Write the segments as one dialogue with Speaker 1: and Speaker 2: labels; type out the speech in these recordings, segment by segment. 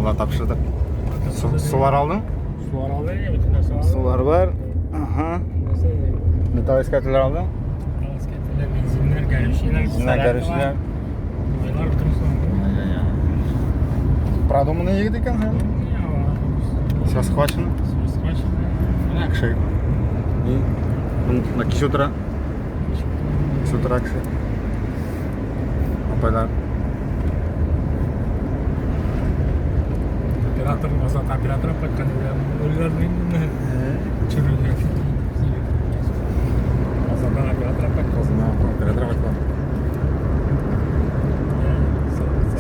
Speaker 1: Маллар тапшырдык. Сулар алдың?
Speaker 2: Сулар алды, бөтен нәрсә алды.
Speaker 1: Сулар бар. Ага. Металлоискательләр алдың?
Speaker 2: Металлоискательләр, бензиннар, горючийлар.
Speaker 1: Бензиннар, горючийлар.
Speaker 2: Майлар бөтен
Speaker 1: Продуманный егет икәнсең. Все схвачено.
Speaker 2: Все схвачено.
Speaker 1: Менә кеше. И монда кич утыра. Кич утыра кеше. Апайлар.
Speaker 2: Оператор назад оператор кайткан үләр инде. Чүрелгән. Азатан оператор кайткан.
Speaker 1: Оператор кайткан.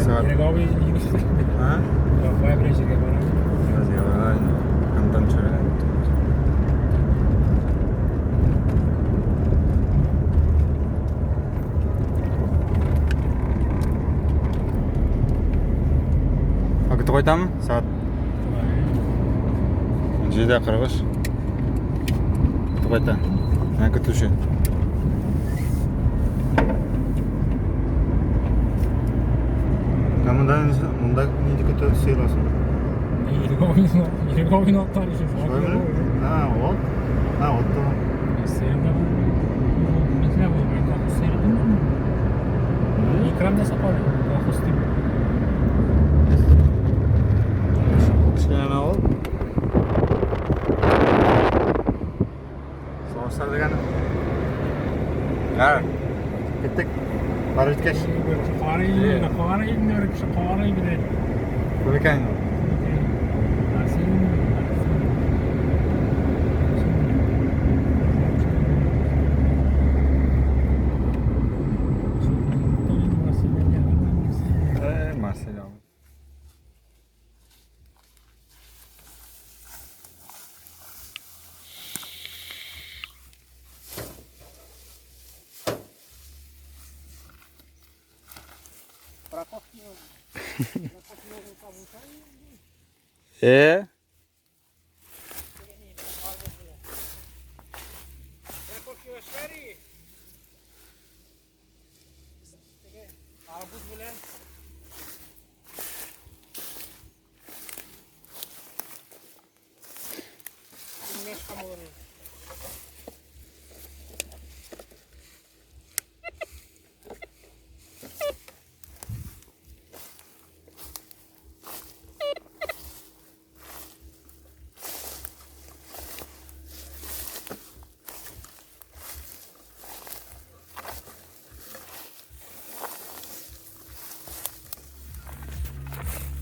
Speaker 2: Сәгать.
Speaker 1: А?
Speaker 2: Бай бер җиргә барам.
Speaker 1: Контент төшерә. Көтеп кайтамы? Сәгать 7:43. Көтеп кайта. Менә көтүче. Ә монда монда нинди көтә сыйласың?
Speaker 2: Ереговин атлар еще.
Speaker 1: А, вот. А, вот там.
Speaker 2: Экранда сапалы. Колхоз дип.
Speaker 1: Кечкенә авыл. Сугышлар дигәне. Һә. Киттек. Барып җиткәч.
Speaker 2: Карый, карый, кеше карый бит.
Speaker 1: Күп икән. Марсель. Э?
Speaker 2: Арбуз белән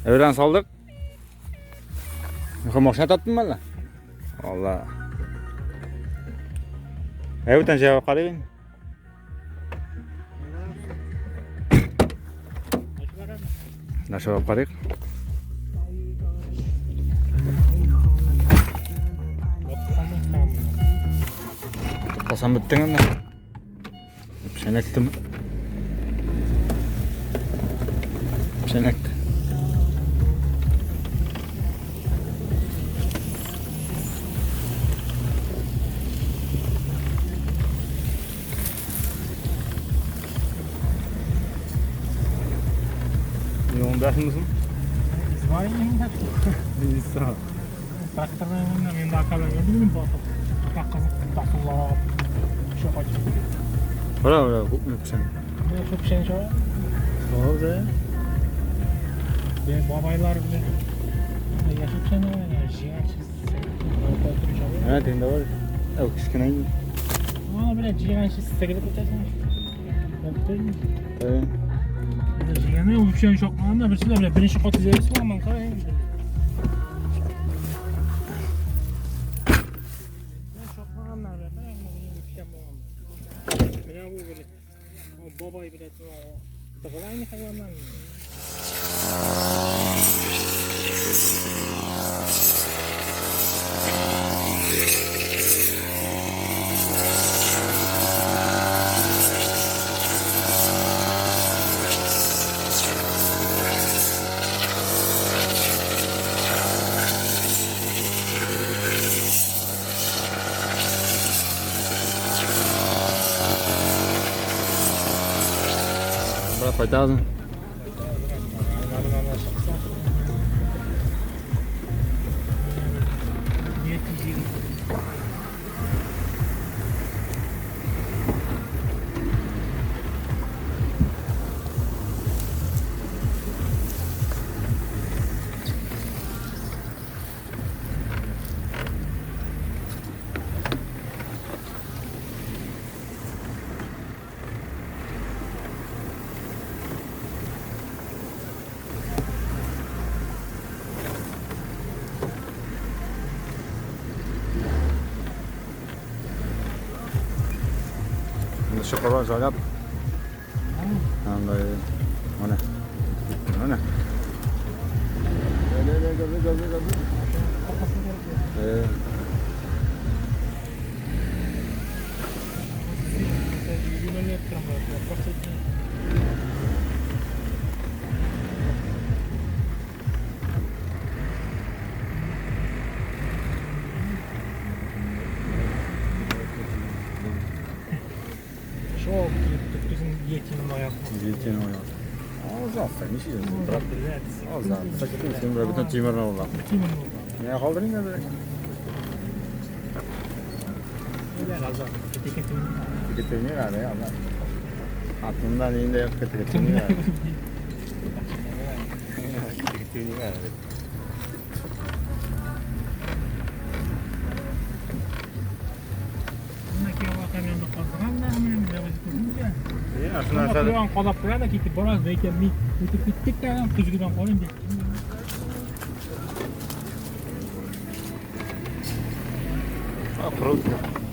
Speaker 1: Әүрән салдык. Юха машина таптың әллә? Алла. Әүтән җавап карыйк инде. Нәрсә карыйк. Калсам беттең инде. Пешәнәктем. Пешәнәкте. Юлындасыңмы?
Speaker 2: Звоним. Трактордан мен акалар gördüm батып. Ата кызык тасулап. Шо качып.
Speaker 1: Бра, бра, күпме пешән.
Speaker 2: Шо пешән шо.
Speaker 1: Oldu.
Speaker 2: Бе бабайлар белән. Яшәп пешән җыйганчы.
Speaker 1: Ә, тегендә бар. Ә, кечкенә.
Speaker 2: Ана белән җыйганчы сигелеп үтәсең.
Speaker 1: Tabii.
Speaker 2: Җыйганы ул пешән чакмаганда берсе дә белән беренче кат изәбез буламын карай. Чакмаганнар белән пешән булган. Менә бу белән бабай белән тыгылайны хайваннар.
Speaker 1: Брат, кайтасың. Чокырга җайлап. Анда менә. Менә. Ле ле газы газы газы.
Speaker 2: Шок,
Speaker 1: Гильотина ояк. Азат, ничек брат? Азат, син бер бөтен тимерне урлап. Менә калдырыйм да бер. Китеп әле, азат. Атында инде китеп әле. Китеп әле.
Speaker 2: Шуна калап куя да китеп барабыз, әйтәм, мин үтеп киттек тә, көзгедән карыйм дип.
Speaker 1: Круто.